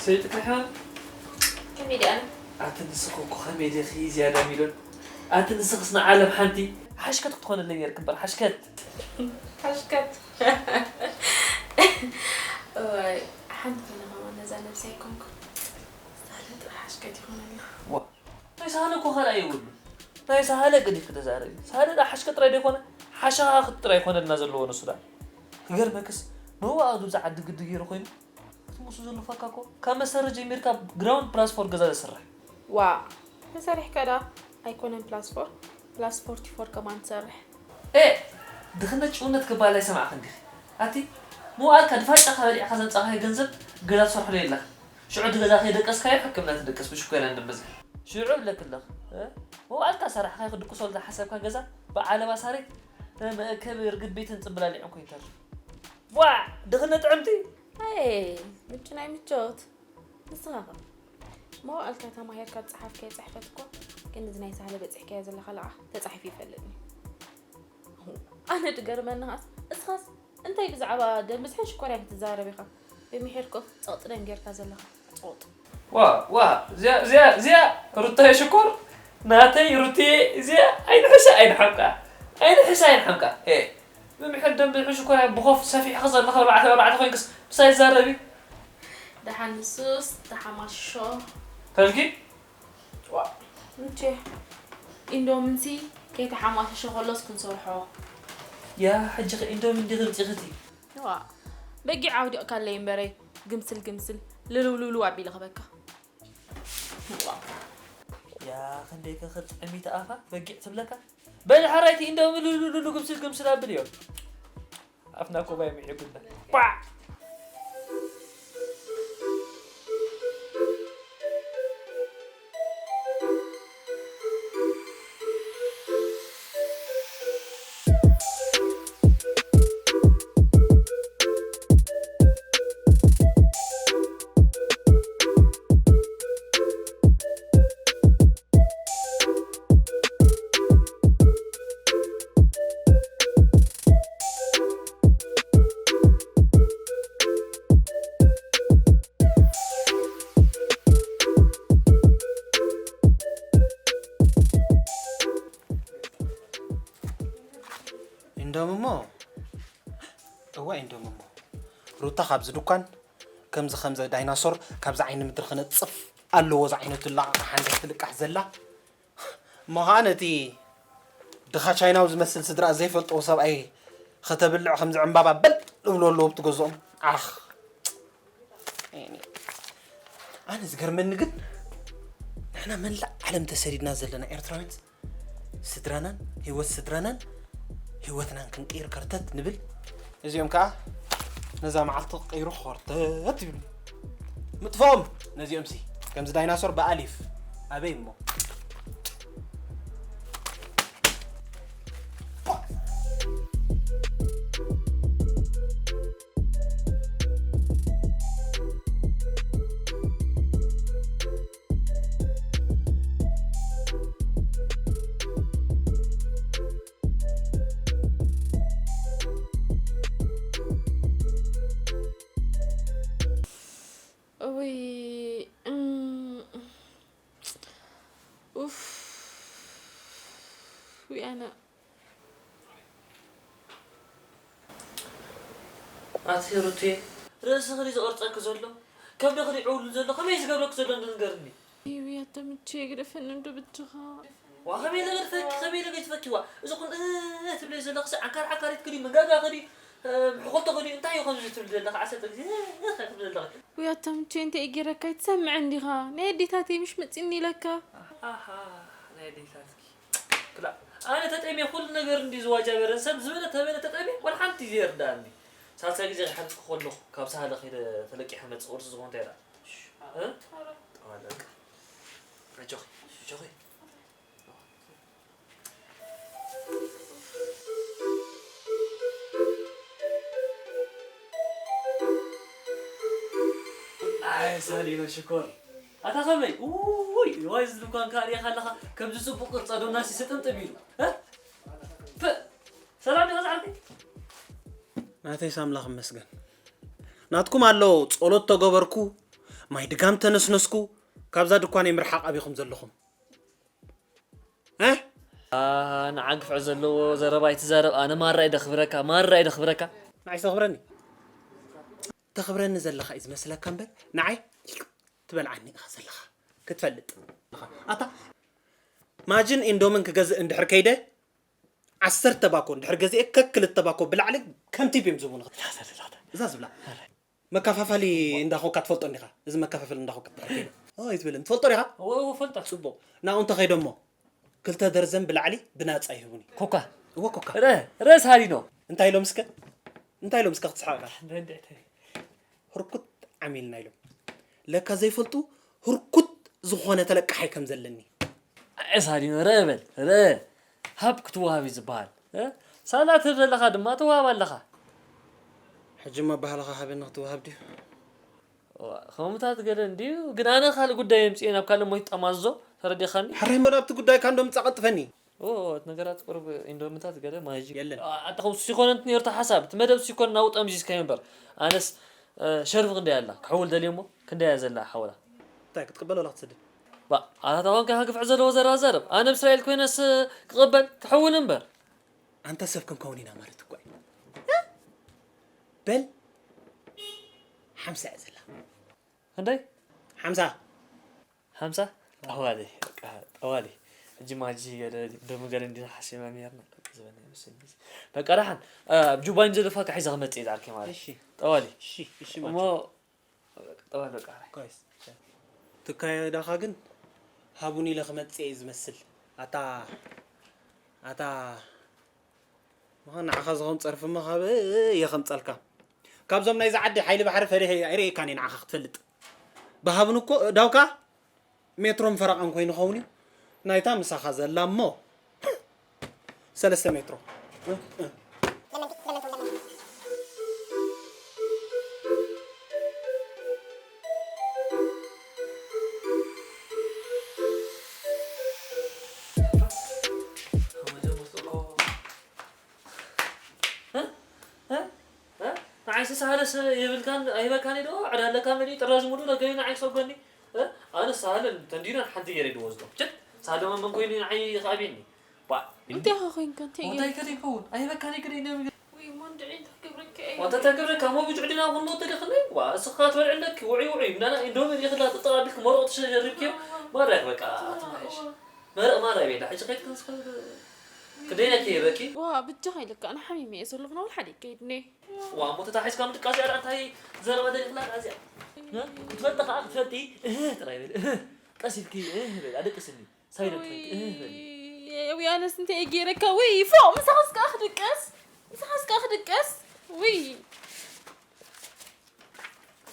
ሰይጥካ ይሓ ከመይ ደኣ? ኣቲ ንስኺ እኮ ከመይ ዲኺ ዝያዳ ሚልዮን? ኣቲ ንስኽስ ንዓለም ሓንቲ ሓሽከት ክትኾነለይ ነርክ እምበር ሓሽከት። ሓሽከት። እዋይ ሓንቲ ኮይነ ከማን ነዛ ነብሰይ ኣይኮንኩ። ሳለ ጥራሕ ሓሽከት ይኾነላ። ዋ ናይ ሳለ እኮ ካልኣ የብሉ። ናይ ሳለ ገዲፍኪ ተዛረቢ። ሳለ ዳ ሓሽከት ጥራይ ደይኮነ ሓሻኻ ጥራይ ይኾነልና ዘለዎ ንሱ ዳ። ክገርመክስ ንህዋ ኣብ ዝብዛ ዓዲ ግዲ ገይሩ ኮይኑ እቲ ምስኡ ዘሎ ፋካ እኮ ካብ መሰረት ጀሚርካ ግራውንድ ፕላስ ፎር ገዛ ዘስርሕ። ዋ ተሰሪሕካ ዳ ኣይኮነን ፕላስ ፎር ፕላስ ፎርቲ ፎር ከማን ትሰርሕ። ኤ ድኽነት ጭውነት ክበሃል ኣይሰማዕክን ዲኺ? ኣቲ ምውዓልካ ድፋጫኻ በሊዕካ ዘምጻኻዮ ገንዘብ ገዛ ትሰርሕሉ የላኽን። ሽዑ እቲ ገዛ ከይደቀስካዮ ሕክምና ትድቅስ ብሽኮይና እንደምበዝሕ። ሽዑ እብለኪ ኣለኹ እ? ምውዓልካ ሰራሕኻዮ ክድቅሰሉ ዝሓሰብካ ገዛ ብዓለባ ሳሬት እ፣ መእከቢ ርግቢትን ጽምብላሊዕን ኮይኑ ይተርፍ። ዋዕ ድኽነት ጥዕምቲ። ኣየ ምቹ ናይ ምቾት ንስኻ ኸ መዋእልካ ተማሂርካ ዝጸሓፍካዮ ጽሕፈት እኮ ግን እዚ ናይ ሳህለ በጺሕካዮ ዘለኻ ልቓሕ ተጻሒፉ ይፈልጥኒ ኣነ ድገርመኒ ኸዓስ እስኻስ እንታይ ብዛዕባ ደም ብዝሕን ሽኮርያን ክትዛረብ ኢኻ ብምሒርኮ ጸቕጢ ደም ጌርካ ዘለኻ ጸቕጢ ዋ ዋ እዚኣ እዚኣ እዚኣ ሩታየ ሽኮር ናተይ ሩትየ እዚኣ ኣይንሕሳ ኣይንሓምቃ ኣይንሕሳ ኣይንሓምቃ ሄ ምምሕር ደንበ ሕሹ ኮና ብኾፍ ሰፊሕኺ ዘለኺ ኣርባዕተ ኣርባዕተ ኮይንክስ ምሳይ ትዛረቢ። ደሓን ንሱስ ተሓማሽሾ። ከልኪ? ዋ፣ እንቼ። ኢንዶምንሲ ከይተሓማሸሸ ከሎስ ክንሰርሖ። ያ ሕጂ ኸ ኢንዶምን ዲኺ ኣምጺኺ እቲ? ዋ፣ በጊዕ ኣውዲቕካለይ እምበረይ ግምስል ግምስል ልልውልውልው ኣቢለ ክበካ። ያ ክንደይ ከ ክጥዕም ይትኣፋ በጊዕ ትብለካ በል ሓራይቲ እንደው ምልሉሉሉ ግምስል ግምስል ኣብልዮ ኣፍና ኮባይ ምዒ ቡና ቋዕ ኢንዶም እሞ እዋ ኢንዶም እሞ ሩታ ካብዚ ድኳን ከምዚ ከምዚ ዳይናሶር ካብዚ ዓይኒ ምድሪ ክነፅፍ ኣለዎ ዝዓይነቱ ላቕቕ ሓንዳይ ትልቃሕ ዘላ እሞ ኸዓ ነቲ ድኻ ቻይናዊ ዝመስል ስድራ ዘይፈልጥዎ ሰብኣይ ከተብልዕ ከምዚ ዕምባባ በል እብሎ ኣለዎ ብትገዝኦም ኣኽ ኣነ ዝገርመኒ ግን ንሕና መላእ ዓለም ተሰዲድና ዘለና ኤርትራውያንስ ስድራናን ህይወት ስድራናን ህይወትናን ክንቅይር ከርተት ንብል እዚኦም ከዓ ነዛ መዓልቲ ክቅይሩ ኸርተት ይብሉ ምጥፍኦም ነዚኦም ሲ ከምዚ ዳይናሶር ብኣሊፍ ኣበይ እሞ እውይ እም፣ ኡፍ ውይ ኣነ ኣቲ ሩቴ ርእስኺ ድዩ ዝቐርጸኪ ዘሎ? ከብድኺ ድዩ ይዕውልል ዘሎ? ከመይ ዝገብረኪ ዘሎ እንዶ ንገርኒ? ይውይ ኣተ ምቼ ግደፈኒ እንዶ ብጅኻ። ዋ ከመይ ኢለ ገድፈኪ ከመይ ኢለ ገድፈኪ ዋ እዚ ቁን እ ትብለይ ዘለኽሲ ዓንካር ዓንካሪትኪ ድዩ መንጋጋኺ ድዩ ሕኾልትኺ ድዩ እንታይ እዩ ከምዚ ትብሊ ዘለኺ ዓሰርተ ግዜ እ ትብሊ ዘለኺ። ውይ ኣተ ምቼ እንታይ እዩ ገይረካ ኣይትሰምዕን ዲኻ ናይ ኣዴታተይ ምሽ መጺኒ ኢለካ። ኣሃ ናይ ኣዴታትኪ። ክላእ ኣነ ተጠምየ ኩሉ ነገር እንድዩ ዝዋጃበረን ሰብ ዝበለ ተበለ ተጠምየ ዋላ ሓንቲ ዘይርድኣኒ። ሳልሳይ ግዜ ክሓዝኪ ከለኹ ካብ ሳህለ ከይደ ተለቂሐ መፅእ ቁርሲ ዝኾን እንታይ ደኣ? እ? ጠዋለቀ። ኣጆኺ ኣጆኺ። ኣይ ሳሊኖ ሽኮር ኣታ ከመይ ውይ ዋይ እዚ ድኳን ከኣ ሪእኻ ኣለኻ ከምዚ ጽቡቕ ቅርጻ ዶናሲ ስጥምጥም ኢሉ እ? ፕእ ሰላም ዲኻ ዝዓርከይ? ናተይስ ኣምላኽ ይመስገን። ናትኩም ኣሎ፣ ጸሎት ተገበርኩ፣ ማይ ድጋም ተነስነስኩ፣ ካብዛ ድኳነይ ምርሓቕ ኣቢኹም ዘለኹም። እ? ንዓ ግፍዒ ዘለዎ ዘረባ ኣይትዛረብ። ኣነ ማራ እየ ደኽብረካ፣ ማራ እየ ደኽብረካ። ንዓይ ተኽብረኒ? ተኽብረኒ ዘለኻ እዩ ዝመስለካ እምበር፣ ንዓይ ትበልዓኒ ኢኻ ዘለኻ። ክትፈልጥ። ኣታ ማጅን ኢንዶምን ክገዝእ እንድሕር ከይደ፣ ዓሰርተ ባኮ እንድሕር ገዚኤ፣ ከክልተ ባኮ ብላዕሊ ከም ቲፕ እዮም ዝህቡኒ። እዛ ዝብላ። መከፋፈሊ እንዳ ኮካ ትፈልጦ እንዲኻ? እዚ መከፋፈሊ እንዳ ኮካ ትፈልጦ? ኦ፣ ይትብልን። ትፈልጦ ዲኻ? እወ፣ እወ፣ እፈልጦ። ጽቡቕ። ናብኡ እንተኸይደ እሞ፣ ክልተ ደርዘን ብላዕሊ ብናጻ ይህቡኒ። ኮካ? እወ፣ ኮካ። ረ-፣ ረ ሳሊኖ። እንታይ ኢሎም እስከ? እንታይ ኢሎም እስከ ክትስሓቕ ኢኻ? እንደ-፣ እንደ-፣ እንደ-፣ ህርኩት ዓሚልና ኢሎም። ለካ ዘይፈልጡ ህርኩት ዝኾነ ተለቃሓይ ከም ዘለኒ። ኣየ ሳሊኖ፣ ረ በል፣ ረ። ሃብ ክትወሃብ እዩ ዝበሃል። እ? ሳላ ትህብ ዘለኻ ድማ ትወሃብ ኣለኻ። ሕጂ እሞ ባህልኻ ሃበኒ ክትወሃብ ድዩ? ዋ፣ ከምኡታት ገለ እንድዩ፣ ግን ኣነ ካልእ ጉዳይ የምጽኤ ናብ ካልእ ሞይት ጠማዞ፣ ተረዲኻኒ? ሕራይ እሞ ናብቲ ጉዳይካ እንዶ ምጻእ ቀልጥፈኒ። ኦ፣ እቲ ነገራት ቁሩብ ኢንዶምታት ገለ ማጂ። የለን። ኣ-፣ ኣታ፣ ከምሱ ይኮነ እንት ነርቶ ሓሳብ፣ እቲ መደብ ሲ ይኮነ ናብኡ ጠምዚዝካዮ እምበር። ኣነስ፣ እ፣ ሸርፊ ክንደይ ኣላ? ክሕውል ደልየ እሞ፣ ክንደይ እያ ዘላ ሓውላ? እንታይ ክትቅበል ወላ ክትሰድድ? ባ፣ ኣታ፣ ኣታ ኮንካ ግፍዒ ዘለዎ ዘረባ ዘረብ። ኣነ ብእስራኤል ኮይነስ ክቕበል፣ ክሕውል እምበር። ኣንታ ሰብ ክንከውን ኢና ማለት እኮ እዩ። በል፣ ሓምሳ እያ ዘላ። ክንደይ? ሓምሳ። ሓምሳ? ጠዋሊ፣ በቃ፣ ጠዋሊ። ሕጂ ማጂ ገለ፣ ዶሚ ገለ እንዲና ሓሲብና ነርና። ዝበና ይመስል። በቃ፣ ደሓን። እ፣ ኣብ ጁባይን ዘለፋ ካሒዛ ክመጽእ እየ ዝዓርከይ ማለት። እሺ። ጠዋሊ። እሺ፣ እሺ፣ እሞ፣ ማጂ። በቃ፣ ጠዋሊ፣ በቃ፣ ዓራይ። ኮይስ። ትካየዳኻ ግን ሃቡኒ ኢለ ክመጽእ እየ ዝመስል። ኣታ፣ ኣታ፣ ምዃን ንዓኻ ዝኸውን ጸርፊ እሞ ካብ እየ ከምጸልካ። ካብዞም ናይዚ ዓዲ ሓይሊ ባሕሪ ፈሪሐ ኣይርእየካን እየ ንዓኻ ክትፈልጥ። ብሃብኒ እኮ እዳውካ ሜትሮን ፈረቓን ኮይኑ ኸውን እዩ። ናይታ ምሳኻ ዘላ እሞ ሰለስተ ሜትሮ። እ፣ እ። እ? እ? እ? ንዓይሲ ሳህለስ የብልካን፣ ኣይበካን ዶ? ዕዳ ኣለካ መሊ ጥራዝ ሙሉ ለገዩ ንዓይ ሰጎኒ። እ? ኣነ ሳህለ ተንዲኖ ሓንቲ ገይረ ድወስዶ። ችት! ሳህለ መን መን ኮይኑ ንዓይ ይኻቢኒ። ባ። እንታይ ኢኻ ኮይንካ? እንታይ እንታይ ገይረ? ከደ ይኸውን? ኣይበካን ይግደ ይነብ ወይ ሞንድዒ እንታይ ክብረካ እዩ? ወንተ ተገብረ ካሞ ብጅዕድና ኹን ሞተ ደኽነ? ዋ፣ እስኻ ትበልዕ ኣለክ፣ ውዒ ውዒ። ምናና ኢንዶሚ ዲኽላ ጥጥራ ቢልክ መሮቕ ተሸሪብክ። ማራክ በቃ፣ ኣትማሽ። መረቕ ማራ ቤላ፣ ሕጂ ከይድ ክንስኸ ክደይና ከይበቂ? ዋ፣ ብጃኻ ኢለካ፣ ኣነ ሓሚመ እየ ዘለኹ፣ ናውል ሓደ ከይድኒ። ዋ፣ እሞ ተታሒዝካ ምድቃስ እያ፣ እንታይ ዘረባ ደሊኽላ እዚኣ? እ? ክትፈልጢ ኸዓ ክትፈልጢ፣ እህ፣ ጥራይ በል፣ እህ። ቀስ ኢልኪ፣ እህ፣ በል፣ ኣደቅስኒ። ሳይለንት ውይ፣ በል፣ እህ፣ በል። ውይ፣ ኣነስ እንታይ እየ ገይረካ? ውይ፣ ፎእ፣ ምሳኻስ ከኣ ክድቅስ? ምሳኻስ ከኣ ክድቅስ? ውይ።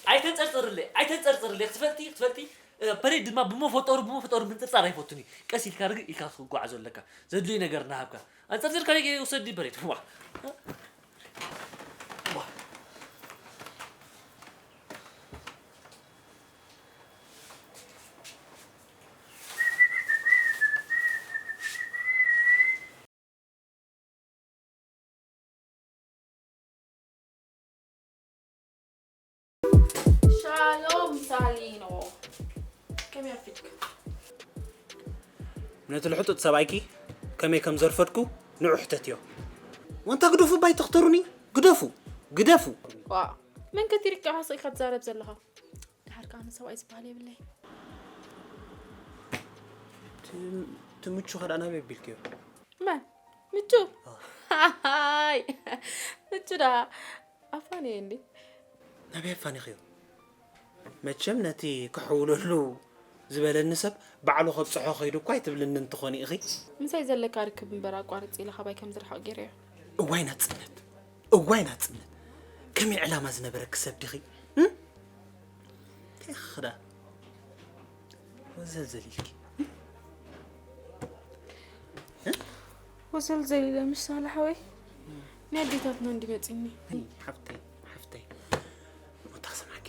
ኣይተንጸርጽርለይ፣ ኣይተንጸርጽርለይ። ክትፈልጢ፣ ክትፈልጢ፣ እ፣ በለይ ድማ ብመፈጠሩ፣ ብመፈጠሩ ምንጽርጻር ኣይፈቱን እዩ። ቀስ ኢልካ ርግእ ኢልካ ክትጓዓዞ ኣለካ። ዘድልዩ ነገር እናሃብካ። ኣንጸርጺርካ ደይ ውሰድ በለይ። ዋ። ዋ። ሻሎም ሳሊኖ፣ ከመይ ኣርፊድካ? ነቲ ልሕጡጥ ሰብኣይኪ ከመይ ከም ዘርፈድኩ ንዑ ሕተትዮ። ወንታ ግደፉ፣ ባይ ተኽተሩኒ፣ ግደፉ፣ ግደፉ። ዋ፣ መን ከቲርካ ኢኻ ስቕ ኢልካ ትዛረብ ዘለኻ? ድሓር ከኣ ኣነ ሰብኣይ ዝበሃል የብለይ። ት-፣ ትምቹ ከ ደኣ ናበይ ኣቢልክዮ? መን? ምቹ? ኣዎ። ሃይ! ምቹ ደኣ ኣፋንየ እንዲ። ናበይ ኣፋኒኽዮ? መቸም ነቲ ክሕውለሉ ዝበለኒ ሰብ ባዕሉ ከብጽሖ ከይዱ እኳ ኣይትብልኒ እንትኾኒ ኢኺ? ምሳይ ዘለካ ርክብ እምበር ኣቋርጽ ኢለ ካባይ ከም ዝርሕቕ ገይረዮ። እዋይ ናጽነት! እዋይ ናጽነት! ከመይ ዕላማ ዝነበረኪ ሰብ ዲኺ? እም? እንታይ ኢኺ ደኣ? ወዘልዘል ኢልኪ። ወዘልዘል ኢለ ምሽ ሳለ ሓወይ፣ ናይ ኣዴታትና እንዲ መጺኒ። ሓፍተይ፣ ሓፍተይ። እሞ እንታይ ክሰምዓኪ?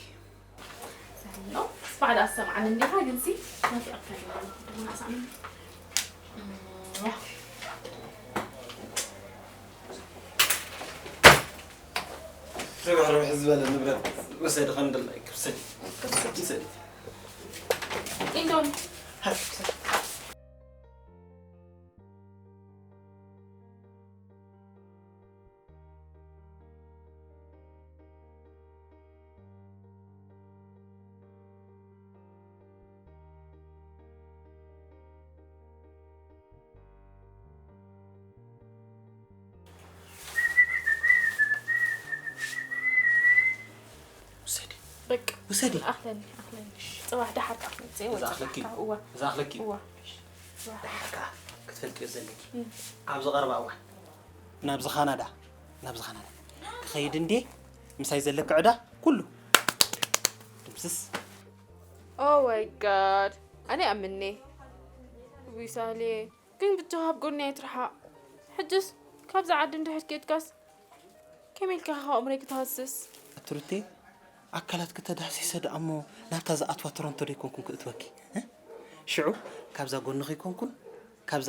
ሳለ ነው። ስማዕ ደኣ ሰምዓኒ እንዲኻ፣ ግንሲ ናፊቕካ ኣለኹ። ድማ ሳዕኒ። እም፣ ዋ። ተጋሩ ሕዝበለ ንብረት ውሰድ፣ ከም ድላይክ ውሰድ። ውሰድ። ኢንዶም ውሰዲ በቃ ውሰዲ። ኣኽለኒ ኣኽለኒ። ጽባሕ ደሓር ከኣ ክትመጽእ እየ። ዝኣኽለኪ። እዋ ዝኣኽለኪ። እዋ። ጽባሕ ደሓር። ደሓር ከኣ ክትፈልጥዮ ዘለኪ እም። ኣብዚ ቀረባ እዋን ናብዚ ካናዳ ናብዚ ካናዳ ክኸይድ እንዴ ምሳይ ዘለኪ ዕዳ ኩሉ ድምስስ። Oh my god ኣነ ኣምኔ ዊሳሌ ግን ብቻ ካብ ጎኒ ኣይትርሓቕ። ሕጅስ ካብዛ ዓዲ እንድሕር ኬድካስ ከመይ ኢልካ ካብ ኣእምሮይ ክትሃስስ? ኣቲ ሩቴ ኣካላትኪ ተዳህሲሰ ደኣ እሞ ናብታ ዝኣትዋ ቶሮንቶ ዶ ኣይኮንኩን ክእትወኪ? እ? ሽዑ ካብዛ ጎንኺ ኣይኮንኩን ካብዛ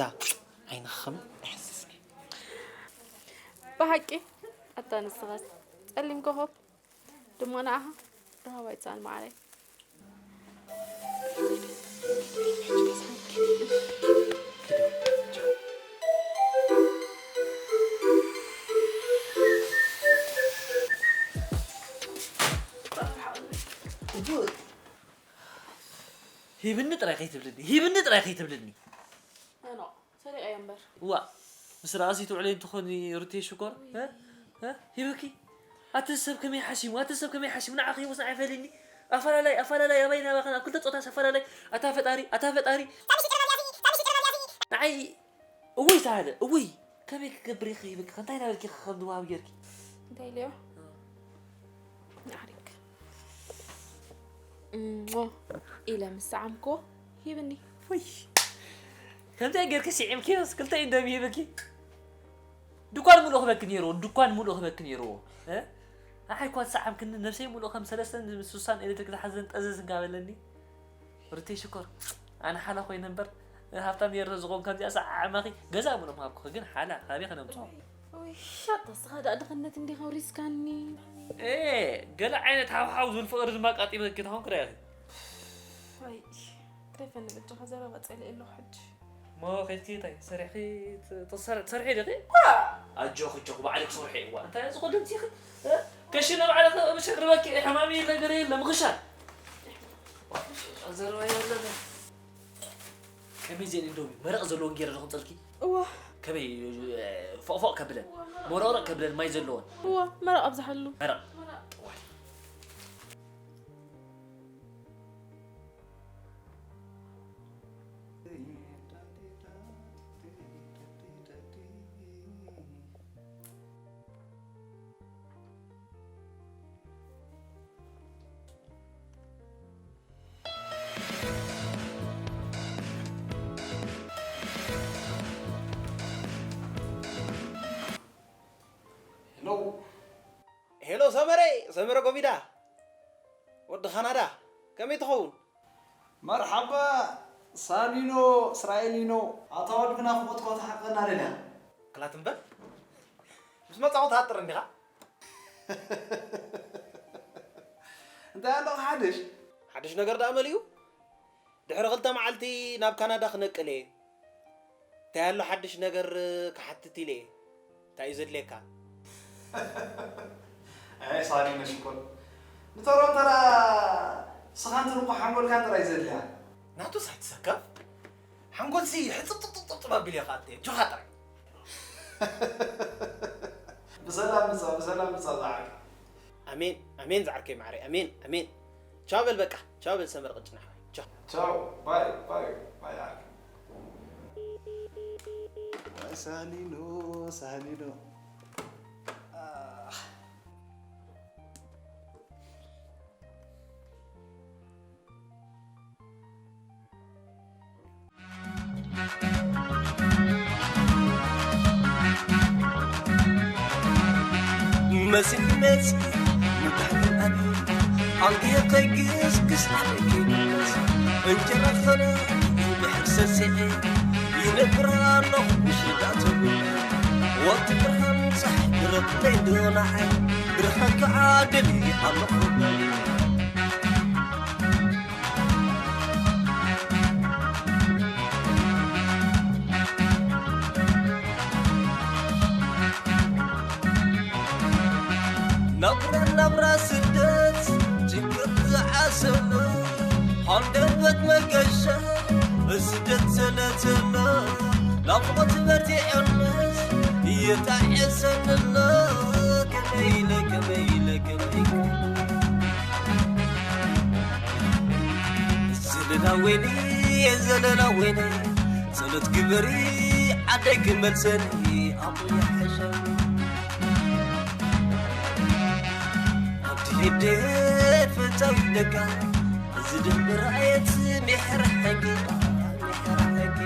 ዓይንኺ ከም ኣይሕስስኪ። ብሓቂ ኣታ ንስኻስ ጸሊም ኮኾብ ድማ ንዓኻ ራህዋ ይትሳን መዓረይ። ሂብኒ ጥራይ ከይትብልኒ ሂብኒ ጥራይ ከይትብልኒ ሰሪቐዮ እምበር። ዋእ ምስ ራእሲ ትውዕለይ እንትኾኒ ሩቴ ሽኮር እ? እ? ሂበኪ ኣቲ ሰብ ከመይ ሓሲሙ ኣቲ ሰብ ከመይ ሓሲሙ ንዓኺ ወስን ኣይፈልኒ ኣፈላላይ ኣፈላላይ ኣባይ ናባኸን ኣብ ክልተ ጾታስ ኣፈላላይ ኣታ ፈጣሪ ኣታ ፈጣሪ ንዓይ እውይ ተሃለ እውይ ከመይ ክገብር ኢኺ ሂበኪ እንታይ ናበልኪ ከም ዝወሃብ ጌርኪ እንታይ ኢለዮ ንዓሪክ እሞ ኢለ ምስ ሰዓምክዎ ሂብኒ ውይ ከምዚኣ ጌርኪ ስዒምክዮስ ክልተ ኢንዶሚ ሂበኪ ድኳን ሙሉእ ክበኪ ነይርዎ ድኳን ሙሉእ ክበኪ ነይርዎ እ? ንዓይ እኳ ዝሰዓምክኒ ነብሰይ ሙሉእ ከም ሰለስተን ስሳን ኤሌክትሪክ ዝሓዘን ጠዘዝ እንጋበለኒ ሩተይ ሽኮር ኣነ ሓላ ኮይነ እምበር ሃብታም ነይረ ዝኾን ከምዚኣ ሰዓዓማኺ ገዛ ሙሉእ ምሃብኩኺ ግን ሓላ ካበይ ከነምፅኦ ውይ ኣታ እስኻ ደኣ ድኽነት እንዲኻ ኣውሪስካኒ ኤ ገለ ዓይነት ሃውሃው ዝብል ፍቕሪ ድማ ኣቃጢበኪ ተኾን ክዳ ኢኺ ኣይ ክደፈኒ በጃኻ ዘረባ ጸሊኤ ኣለኹ ሕጂ እሞ ኸድኪ እንታይ ሰሪሕኺ ትሰርሒ ዲኺ ኣጆኺ ጆኺ ባዕልኪ ሰርሒ እዋ እንታይ እዚ ኩሉ ምሲኺ ከሽነ ባዕልኺ ምሸቅርበኪ ሕማም የለ ገለ የለ ምኽሻል ዘረባ የለ ከመይ ዜን እንደው መረቕ ዘለዎን ገይረ ዶ ክንጸልኪ እዋ ከመይ ፎቕፎቕ ከብለን ሞረቕረቕ ከብለን ማይ ዘለዎን እዋ መረቕ ኣብዝሓሉ መረቕ ሄሎ ሰመረ ሰመረ ጎቢዳ ወዲ ካናዳ ከመይ ትኸውን መርሓባ ሳሊኖ እስራኤሊኖ ኣታ ወዲ ብናፍቆት ኮተሓቀና ደልያ ክላት እምበር ምስ መጻኹ ትሃጥር እንዲኻ እንታይ ኣሎ ሓድሽ ሓድሽ ነገር ደኣ መሊኡ ድሕሪ ክልተ መዓልቲ ናብ ካናዳ ክነቅል እየ እንታይ ኣሎ ሓድሽ ነገር ክሓትት ኢለ እየ እንታይ እዩ ዘድልየካ ኣይ ሳሪ ነሽኮር ንተሮንተራ ስኻን ትንቆ ሓንጎልካን ጥራይ ዘድልያ ናቱ ሳይትሰከፍ ሓንጎልሲ ሕፅብጥብጥብጥብ ኣቢል እየ ከኣተ ጆኻ ጥራይ ብሰላም ምፃ ብሰላም ምፃ ዝዓርከይ ኣሜን ኣሜን ዝዓርከይ ማዕረይ ኣሜን ኣሜን ቻው በል በቃ ቻው በል ሰመረ ቅጭን ኣሕዋይ ቻው ቻው ባይ ባይ ባይ ዓርከይ ሳኒኖ ሳኒኖ መሲልመስ ንባህልን ኣንጌ ከይግስግስ ዓለኪ እንጀራ ኸነ ብሕር ሰሲዐ ይነብር ኣለኹ ምሽዳቱ ወቲ ብርሃን ፀሓይ ብረክበይ ዶ ንዓይ ከዓድል ኣለኹ በሊ። ናብራ ናብራ ስደት ችግር ዝዓሰሎ ሃንደበት መገሻ ብስደት ሰለተሎ ናፍቆት በርቲዖንስ ይጣዕሰንሎ ከመይ ኢለ ከመይ ኢለ ከመይ ኢለ ዘለላ ወይኒ ዘለላ ወይኒ ጸሎት ግበሪ ዓደይ ክመልሰኒ ኣቦ ይሓሸኒ ኣብቲ ህደት ፈጻዊት ደቃ እዚ ደንበ ራእየት ምሕር ሕጊ ምሕር ሕጊ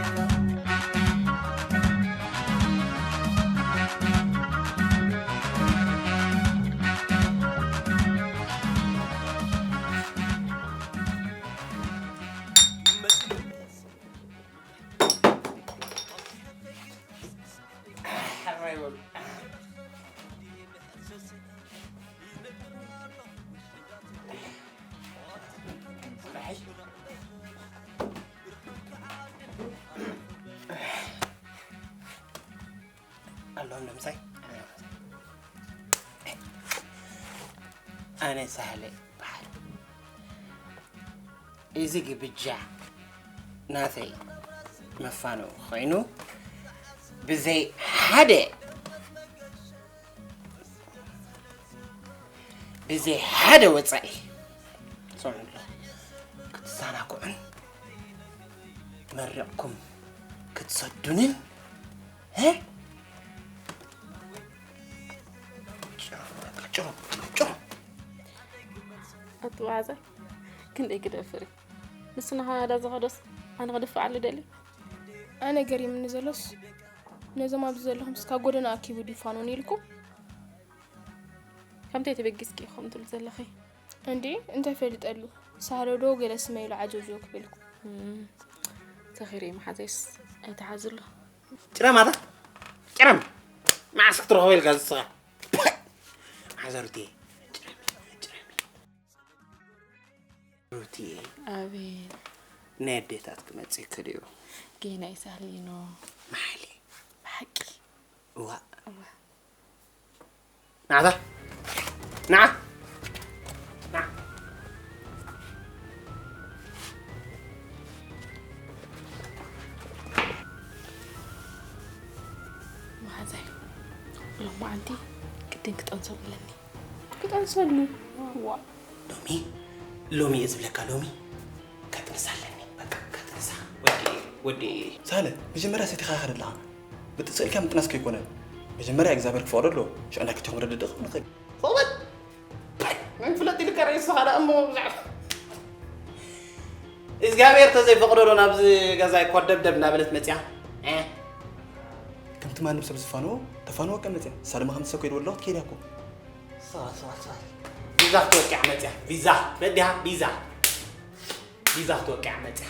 ኣሎ እንዶ ምሳይ ኣነ ሳህለ ይበሃል። እዚ ግብጃ ናተይ መፋነዊ ኮይኑ ብዘይ ሓደ ብዘይ ሓደ ወጻኢ ሰምዑ ክትዘናግዑን መሪቕኩም ክትሰዱንን እ? ጭሩ፣ ጭሩ፣ ጭሩ። ኣቲ መሓዛይ ክንደይ ክደፍር እዩ ንሱ ንካናዳ ዝኸደስ ኣነ ክድፍዓሉ ደልዩ ኣነ ገሪምኒ ዘሎስ ነዞም ኣብዚ ዘለኹም ስካ ጎደና ኣኪቡ ድዩ ፋኖን ኢልኩም ከምተይ ተበጊስኪ ኢኹም ትብሉ ዘለኺ እንዴ እንታይ ፈልጠሉ ሳህለ ዶ ገለ ስመ ኢሉ ዓጀውጀው ክብልኩም ሰኺረ መሓዘይስ ኣይትሓዝሉ ጭረም ኣታ ጭረም መዓስ ክትረኽቦ ኢልካ ዝስኻ መሓዘ ሩትየ ጭረም ጭረም ሩትየ ኣቤት ናይ ኣዴታት ክመጽእ ክድዩ ጌና ይሳህሊኖ መሓሊ ብሓቂ እዋ እዋ ናታ ና ና መሓዛይ ሎማዓንቲ ግድን ክጠንሶም ኣለኒ ክጠንሰሉ ዋ ሎሚ ሎሚ እየ ዝብለካ ሎሚ ከጥንሳ ኣለኒ በቃ ከጥንሳ ወዲ ወዲ ሳለ መጀመርያ ሰቲኻ ከደለኻ ብጥጽእልካ ምጥናስ ከይኮነ መጀመርያ እግዚኣብሔር ክፈቕዶ ኣለዎ ሽዕና ክልቲኹም ረድድእ ንኽእል ሶበት መን ፍለጥ ኢልካ ርእስኻ ደኣ እሞ ብዛዕባ እግዚኣብሔር ተዘይፈቕዶ ዶ ናብዚ ገዛይ ኮደብደብ እናበለት መፅያ ከምቲ ማንም ሰብ ዝፋንዎ ተፋንወካ መፅያ ንሳ ድማ ከምቲ ሰብ ከይድወለኹ ትከይድ እያ እኮ ቪዛ ክትወቅዕ መፅያ ቪዛ በዲሃ ቪዛ ቪዛ ክትወቅዕ መፅያ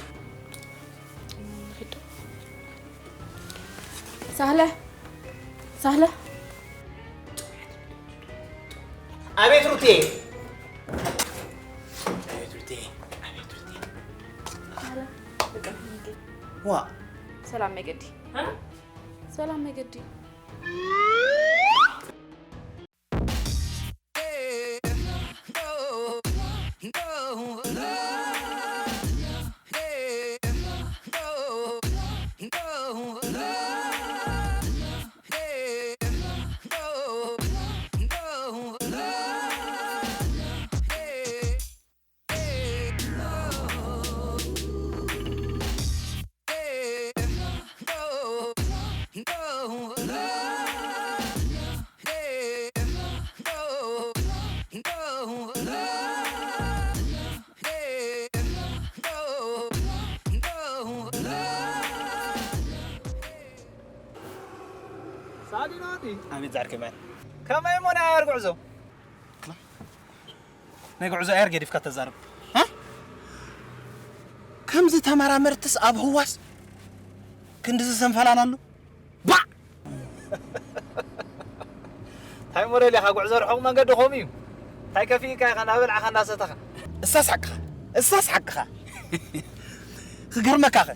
ሳህለ ሳህለ ኣቤት ሩቴ ኣቤት ሩቴ ኣቤት ሩቴ ዋ ሰላም መገዲ ሰላም መገዲ ሳዲኖቲ ኣቤት ዛዕርከይ ማይ ከመይ እሞ ናይ ኣየር ጉዕዞ ናይ ጉዕዞ ኣየር ገዲፍካ ተዛርብ ከምዚ ተመራመርትስ ኣብ ህዋስ ክንድዚ ሰንፈላል ኣሎ ባዕ እንታይ ሞዴል ኢኻ? ጉዕዞ ርሑቕ መንገዲ ከምኡ እዩ። እንታይ ከፊእካ ኢኻ? እናበልዓኻ እናሰተኻ። እሳስ ሓቅኻ፣ እሳስ ሓቅኻ። ክገርመካ ኸ፣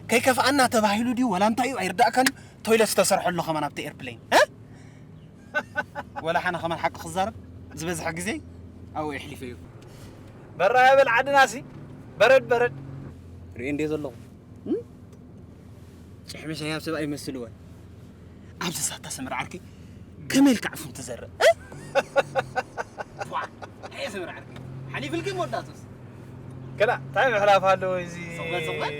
ከይከፍኣና ተባሂሉ ድዩ ወላ እንታይ እዩ ኣይርዳእካን እዩ። ቶይለት ዝተሰርሐሉ ከማን ኣብቲ ኤርፕሌን፣ እ? ወላ ሓነ ከማን ሓቂ ክዛረብ ዝበዝሐ ግዜ ኣብኡ የሕሊፈዮ። በራያ በል ዓድናሲ በረድ በረድ። ሪኤ እንዴ ዘለኹ፣ እ? ጭሕሚ ሻሂ ኣብ ሰብኣይ ይመስልዎ። ኣብዚ ሳታ ሰምር ዓርከይ ከመይ ኢልካ ዕፉን ትዘርእ፣ እ? ዋ፣ ኣየ ሰምር ዓርከይ፣ ሓሊፍልኪ መወዳእቱስ። ከላ እንታይ ምሕላፍ ኣለዎ እዚ? ስቕ በል፣ ስቕ በል።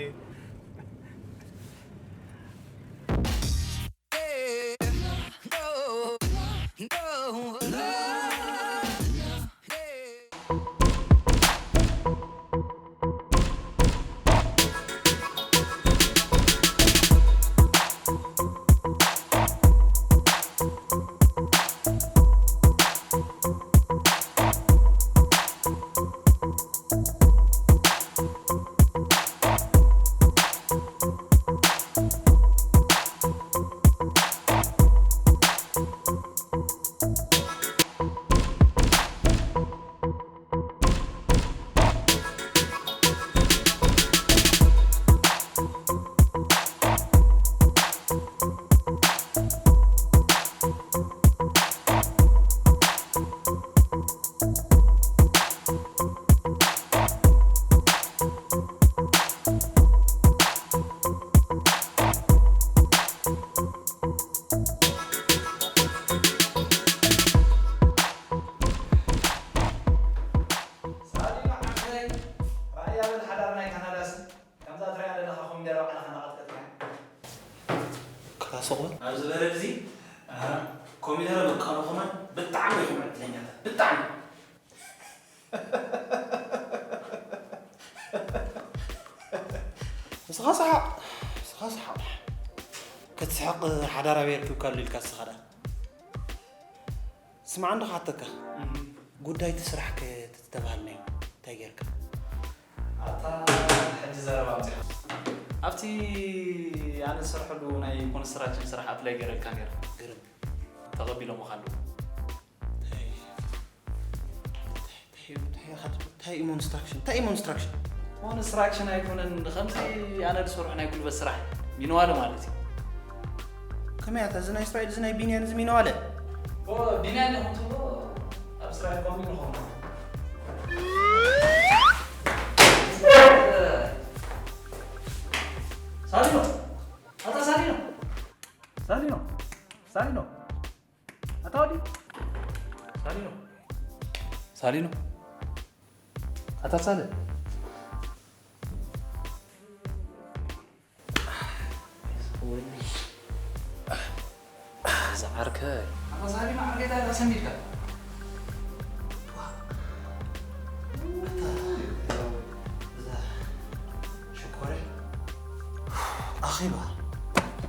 ሳሊኖ ዓርከይ፣ ራእያ በል ሓዳር ናይ ካናዳሲ፣ ከምዛ ትሪኣ ዘለኻ ኮሚደረ ባዕልኻ እናቐጥቀጥካያ። ከታሶቕ በል። ኣብዚ በረድ እዚ፣ ኣሃ፣ ኮሚደረ ምቃኑ ከማን ብጣዕሚ ኢኹም ዕድለኛታት፣ ብጣዕሚ። ንስኻ ሰሓቕ፣ ንስኻ ሰሓቕ። ክትስሕቕ ሓዳር ኣበይ ኣርኪብካሉ ኢልካ ንስኻ ደኣ? ስማዕ እንዶ ክሓተካ፣ እህ። ጉዳይ እቲ ስራሕ ከ ተተባሃልናዮ እንታይ ጌርካ? ኣታ ሕጂ ዘረባ ኣምጺኻ። ኣብቲ ኣነ ዝሰርሐሉ ናይ ኮንስትራክሽን ስራሕ ኣፕላይ ገይረልካ ነይረ። ግርም። ተቐቢሎምኻ ኣለዉ። እንታይ፣ እንታይ፣ እንታይ ኢኻ ትብል? እንታይ እዩ ኮንስትራክሽን? እንታይ እዩ ኮንስትራክሽን? ኮንስትራክሽን ኣይኮነን፣ ከምዚ ኣነ ዝሰርሖ ናይ ጉልበት ስራሕ። ሚንዋለ ማለት እዩ። ከመይ ኣታ፣ እዚ ናይ እስራኤል፣ እዚ ናይ ቢንያን፣ እዚ ሚንዋለ? ኦ፣ ቢንያን ኢኹም ትብሎ? ኣብ እስራኤል ኮምቢ ንኾኑ። ሳሊኖ፣ ኣታ ሳሊኖ፣ ሳሊኖ፣ ሳሊኖ፣ ኣታ ወዲ፣ ሳሊኖ፣ ሳሊኖ፣ ኣታ ሳለ፣ ወኒ፣ ዝዓርከ። ኣታ ሳሊኖ፣ ዓርከይ፣ እንታይ ተሰሚድካ? እዛ ሽኮርያ ኣኺባ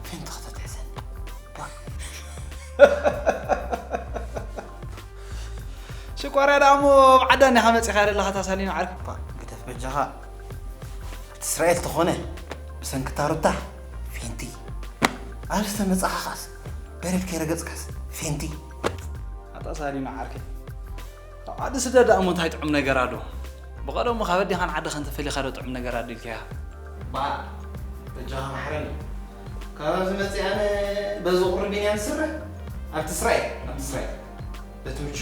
ፌንት ከተትሕዘኒ። ሽኮርያ ደኣ እሞ ኣብ ዓዳ እንዲኻ መጺኻ ዘለኻ፣ ኣታ ሳሊኖ ዓርከይ። እባ ግደፍ በጃኻ። ኣብቲ እስራኤል ተኾነ ብሰንኪ እታ ሩታ ፌንቲ። ኣብዚ ተመጻኻ ኸኣስ በረድ ከይረገጽካስ ፌንቲ። ኣታ ሳሊኖ ዓርከይ። ኣብ ዓዲ ስደት ደኣ እሞ እንታይ ጥዑም ነገር ኣሎ? ብቐደሙ ካብ ኣዴኻን ዓድኻን ተፈሊኻ ዶ ጥዑም ነገር ኣሎ ኢልካያ? ባእ፣ በጃኻ መሓረኒ። ካብ ኣብዚ መጺእ ኣነ በዚ ቁሪ ቢንያም ዝስርሕ? ኣብቲ እስራኤል፣ ኣብቲ እስራኤል። በቲ ምቹ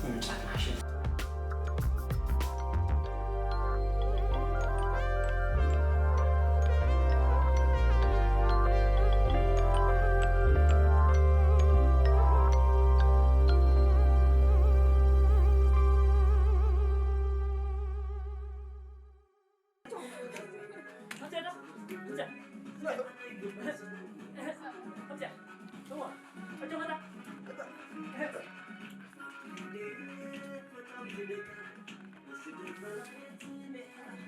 ምምጫት መሓሸ።